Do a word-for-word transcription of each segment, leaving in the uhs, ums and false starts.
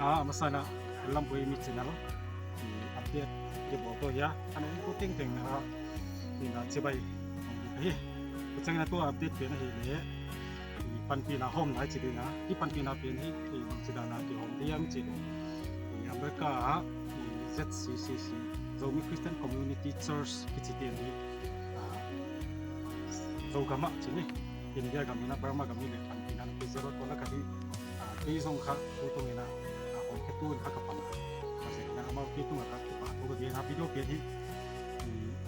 A masa in ah Lampui Mission ah update i bawl tawh hi a, a nungtu tengteng ah in ah chibai hi. Tua ciangin ah tua update pen ahih leh panpihna hawmna i ci ding a, i panpihna pen hi, i bangci dan a kihawm ding hiam i cih leh, i America ah i Z C C C, Zomi Christian Community Church kici pen hi. Zogam ah ci ni, India gam in ah, Burma gam in ah panpihna na pia zel uh, tua lakah hi. Kei zong kha tu tungin ah hawmkhia tu in kha ka pang a, ka zia in ah amau kei tungah ka kipahthu ka gen a, video pen hi.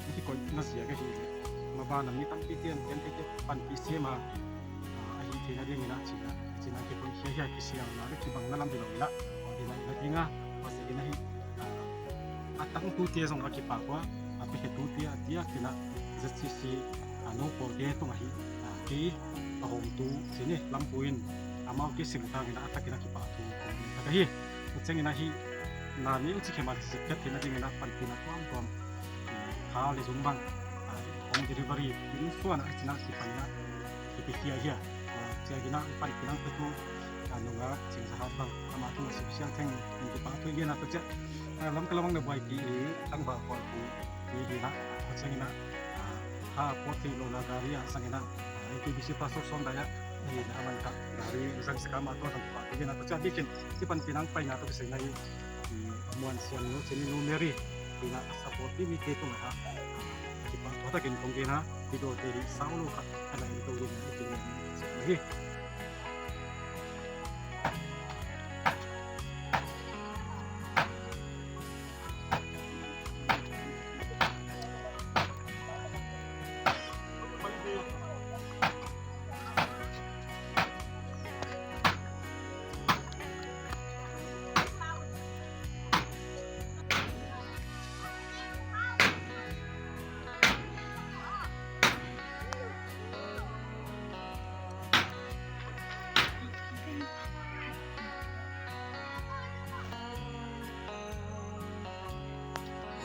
I kikoihna zia ka hih leh maban a mi tampi ten en tete panpih siam a, a hih theihna dingin ah ci-in ah, ci-in ah kikoihkhia hi a, kisiamna le kibangna lam hi lo in ah, tua hi lo in ah ding a, tua zia in ah hi. A tangtute zong a kipak uh a, a piakhiatute a diakin ah Z C C a nu pawlte tungah hi. Kei a hawmtu ci ni, Lampui in amau kei singtangin ah a takin a kipahthu kong gen kha ka hi. Tua ciangin ah hi, na nei uh ci khia mah, zikpiak theihna dingin ah panpihna tuamtuam, kha le zung bang, home delivery, inn suan ah a ci-in ah kipan in ah kipiakhia hi a. Tua ciangin ah panpihna pia tu, nungak Cing Za Hat bang, amah tungah Sip Sial Theng in kipahthu i gen a, tua ciang Lamka lamang na buaipih i tangval pawlpi i hi in ah, tua ciangin ah kha pawt thei lohna gari ah zangin ah, N T B C Pastor Suang Dai ah, i hi in ah, a man kha gari zang sak a, amah tungah zong kipahthu i gen a, tua ciang a bikin i panpihna paina tawh kisai na hi. Muan Siam nu ci ni, Nu Mary in ah support pi mite tungah a kipahthu takin kong gen a, video te hi sau lo khat a lai to ding in ah i ci hi.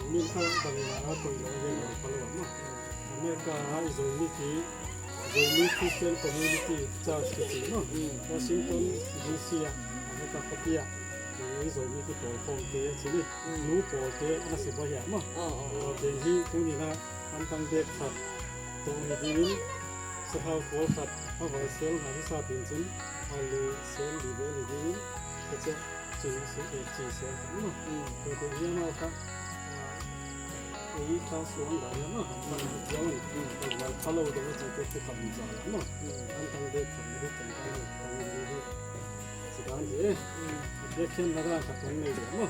Min kha bangin a koih lo hi lo, pha lo ah maw. America ah i Zomi ki, Zomi Christian Community Church kici maw. Washington D C ah, America khuapi ah i Zomi ki pawl khawmte ci ni, nu pawlte na si bawh hi ah maw. Tua pen hi tuni-in ah antang dek khat tawh hi dingin, sathau pawl khat, a vai sel nga hi sa pen cin, alu sel li vel hi dingin, tua ciang ci sel, ci sel khat maw. Tua pen hi amau kha, ei kha suang dah hi maw. Tua pen hi tua maw. Tua pen pha lo ding hi ci, tua pen pha lo ding hi maw. Antang dek khat hi, teng khat hi, teng khat hi. Ci dan hi. Biakhiatna dan khat hong nei ding maw.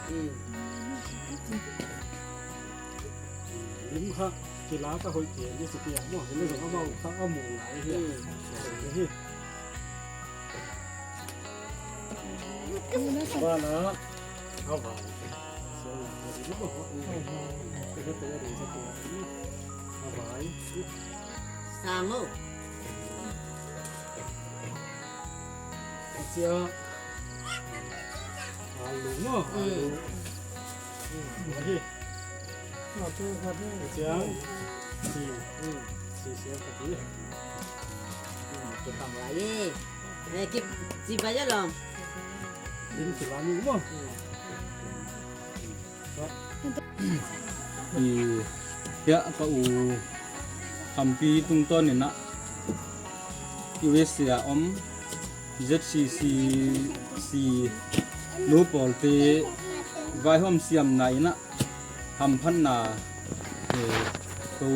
Lim kha kila ka hoih kei ni ci kei ah maw. Lim zong amau kha a muh ngai hi a. Hi. Bana a vai. A vai. Sang o. Cia. Alu maw? Alu. Ahi. Cia. Si. Si sia kati. Kipang lai e. Eh, kip, si ba ya long. Din si ba ni maw? I, hiah ka u Khampi tungtawn in ah U S A ah om Z C C C nu pawlte vaihawm siamna in ah hamphatna, eh, ko,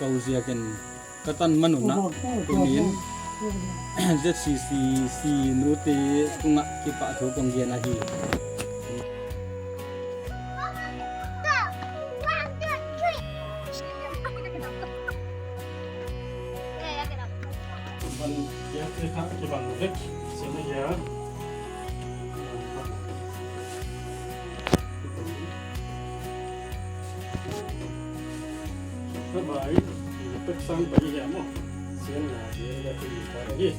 ko ziakin ka tan man un ah, tuni in Z C C C nute tungah kipahthu kong gen ahi. Bye bye. Pek sang pai hi a maw. Sian na, sian na, sian na hi.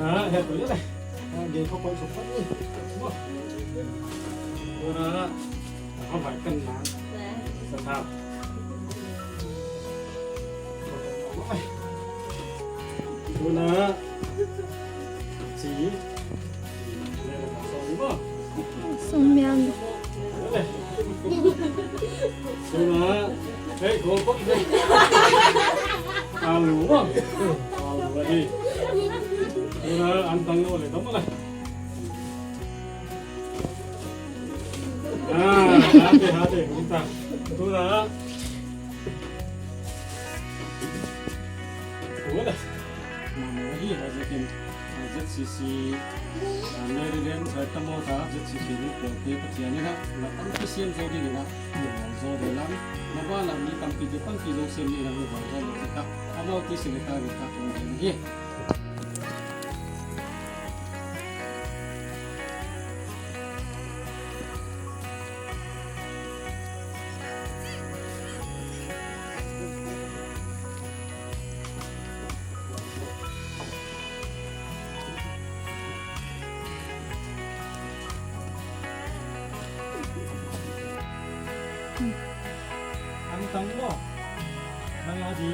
Na, he tu le. Na, ge ko pai su pa ni. Maw. Na, na, na, na, na, na, na, na, na, na, Tuna ci. Song mian. Tuna. Hei, golpot deh. Alu, ah. Alu lagi. Tuna, antang lo le, tama lah. Ah, hati, hati, kumta. Tuna. Wala. Mama hi ha zekin, ha Z C C, ah, Maryland, ah, tamo ta Z C C nu pawlte Pathian in ah na tampi siam zo ding in ah, nu zo ding lam, na ba lam ni tampi te tampi zo siam ding in ah, nu zo ding in ah, amau ti sila ta ni ta kong ding hi. Ang tang mo. Nang adi.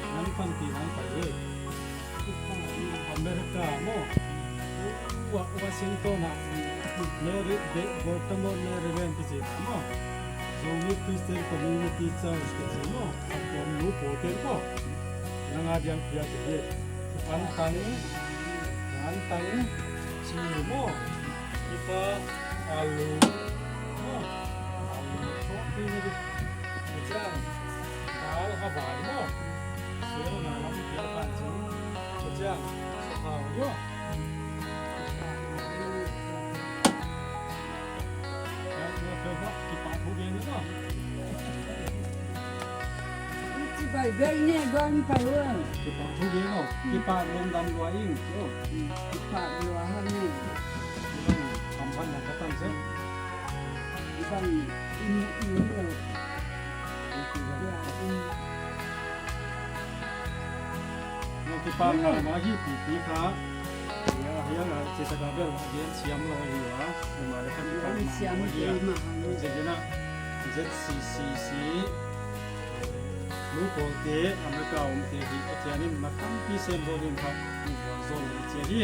Nang panti nang pai. America maw, Wa-, Washington ah, Mary, Be-, Baltimore, Maryland kici maw, Zomi Christian Community Church kici maw, a tuam nu pawlten maw, nang a diang pia kici, antang, antang, ci maw, kita alu maw, alu, kopi ni di, kici, dal habai maw, siu na lam pia pan ci. Ciang, hau, yo. Kipak thu gen no. Ci bai bai ne gon pai wo. Kipak thu gen no. Kipak lungdam lua ing. Yo. Kipak lua ha ne. Kampan na katan se. Kipak in in. Nang kipak mah hi pipi kha. Hiang, hiang a, ci sa ka bel a gen siam lo hi a. Ema le kan kipak mah hi a. Ci dina Z C C C. Lu pawlte, America omte hi, Pathian in na tampi sem zo ding kha. Lu pawl zo lo ci hi.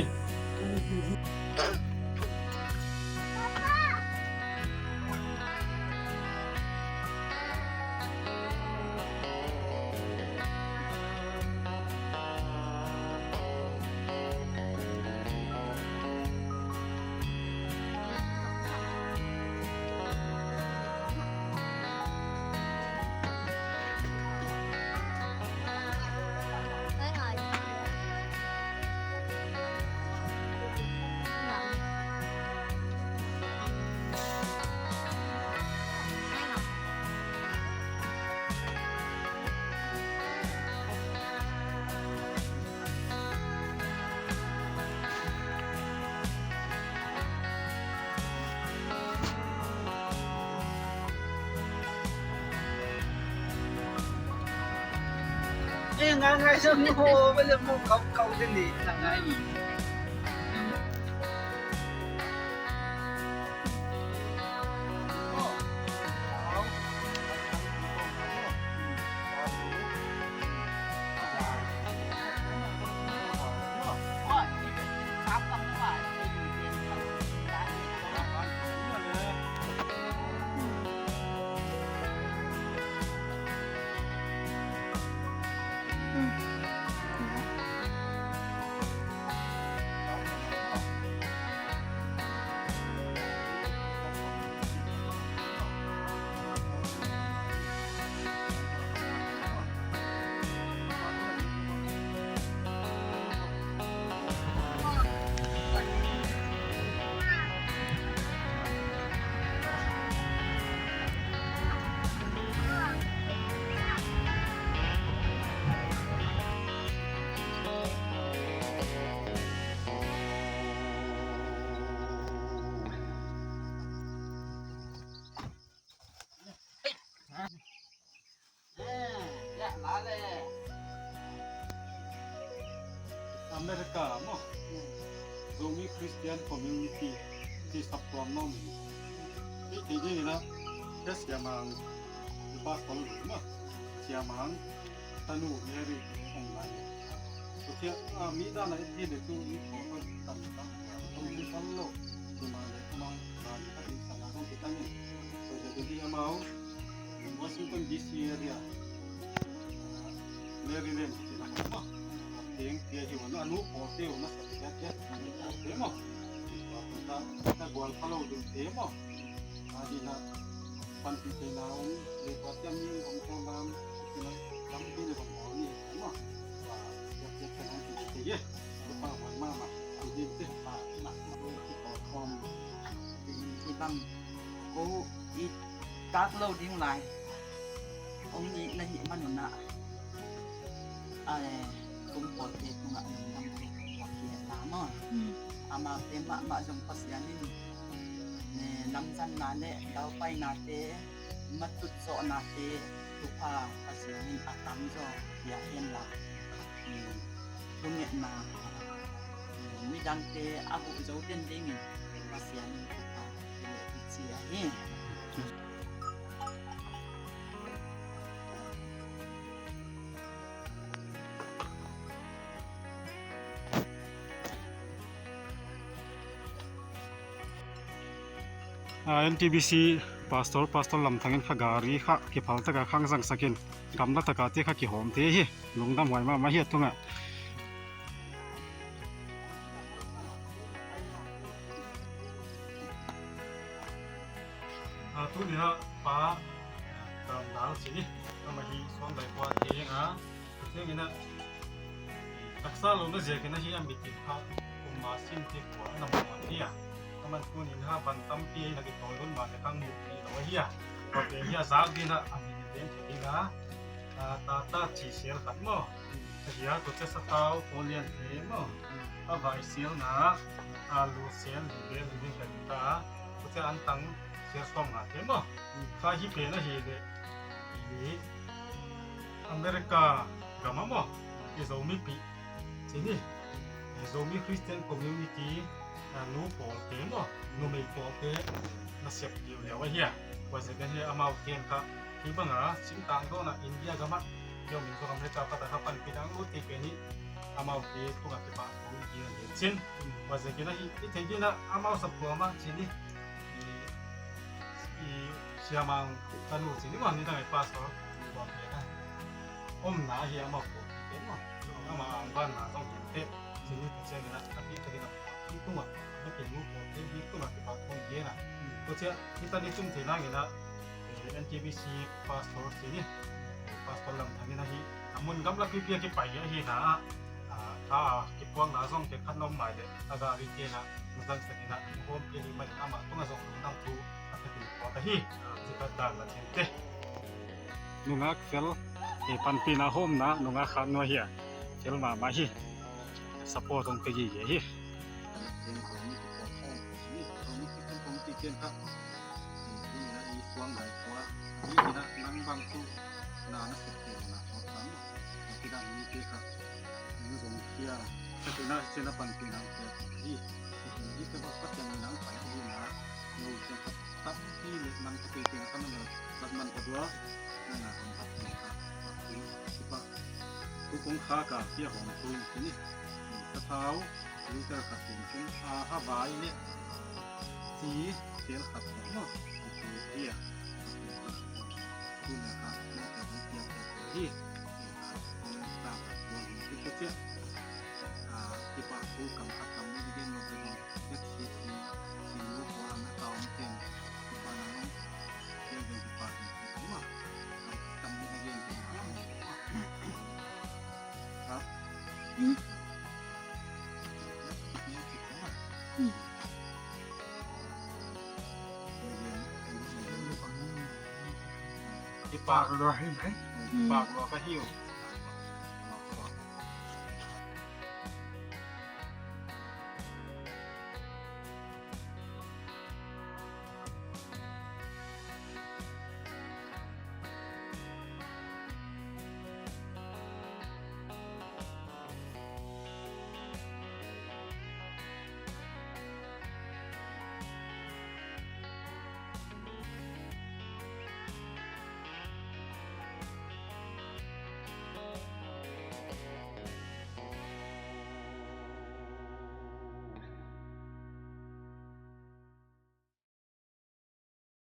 Ê, ngang ngai sung ho, bây giờ một cốc cốc trên đi, ngang ngai. America maw, Zomi Christian Community ci saptuam maw mi. Hih ti ding ina, hih siamang, pastor maw, siamang, tanu Mary te om lai. Tua ciang, ah, mi dan a et hi le tu i khawng khawng tam tam tam tam tam lo. Tua mah le amau dan a et sa na khawng kitan in. Tua ciang tu hi amau Washington D C area, ah, Maryland ci lam ah maw. Teng pia hi ua, a nu pawlte uh masa pia pia pawlte maw. Tua ta ta gual pha lo ding te maw. A ding a panpih theihna om le tua ciang mi om khawng lam, lampi le bang om ni maw. Tua ciang ciang kan ki te ye. Tua pa wan mama. Ki ding te pa na. Tua ki tua khawng. Ding i bang ko i tak lo ding lai. Ong nih na hih manun ah, ai, kum pawlte tungah lungdam tua kiat ta maw. Amaute mahmah zong Pasian in, eh, lamzanna le daupainate, matut zawhnate, thupha Pasian in a tamzaw pia hen la. Thungetna, midangte a huh zo den dingin Pasian in thupha pia hi ci ahi. Ah, N T B C Pastor, Pastor Lam Thang in kha gari kha kiphal taka khang zangsakin gamla taka te kha kihawm te hi. Lungdam huai mahmah hi a tungah. Ah, tuni ah Pa Tam Dal ci ni. Amah hi Suan Lai khua theng a. Theng in a taksa lo na ziakin ahi a mitin kha kum ma sin te khua a na muan hi a. Aman tuni in ha van tampi a inn a kitawl lun ma le khang mu pi lo ahi a. Tua pen hi a zak din a a min pen thei ding a. Ah, Tata ci sel khat maw. Ahi a, tua ciang satau, tua lian te maw. A vai sel nga, alu sel li le li ding kan ta. Tua ciang an tang sel sawm nga te maw. Kha hi pen ahi le i America gam ah maw, i Zomi pi ci ni, i Zomi Christian Community, ah, nu pawlte maw, numei pawlte nasep liuliau ahi a. Tua ziakin hi amau ten kha hih banga singtang dawnah India gamah, hih om in zong America pata kha panpih dang lut ti pen hi amaute tungah kipahthu hi a lian cin. Tua ziakin ahi i theih dinah amau saptuam ah ci ni, i, i siamang tanu ci ni maw, nidang i pastor tua pen a omna ahi amau pawlte maw. Amah angvanna zong hi teh ci ni, tua ciangin a, a pi ka ding a, i tungah, a pi nu pawlte i tungah kipahthu hi a. Tua ciang hi ta ni tum thei nangin a, eh, N T B C pastor ci ni, pastor Lam Thang in ahi a mun gamla pipi a kipai ahi na, ah, a kipuakna zong te khat na om mai le a gari te na zangsakin a hawm pi hi man amah tungah zong lungdam thu a ka kin puak ahi. Ci ka dan la thente. Nungak fel, eh, panpihna hawmna nungak khat nuai hi a, fel mahmah hi. Support hong pe gige hi. Tampi le nang ka pe pen ka man lo, kat man ka dua, nang a hong khat pen ka, ka pen, kipa, tu kong kha ka, kia hong tu in kini, ka thau, liter khat pen pen, a, ha vai le, ti, tel khat pen no, ti, ti, a, tu na ka, na ka, ti, ti, ti, ti, hi, ti, ka, kong ta, ka, tua, hi, ti, ti, ti, a, kipa, tu, kam, khat, kam, ni, ni, ni, ni, ni, Kipak lua hi mai. Kipak lua ka hi uh.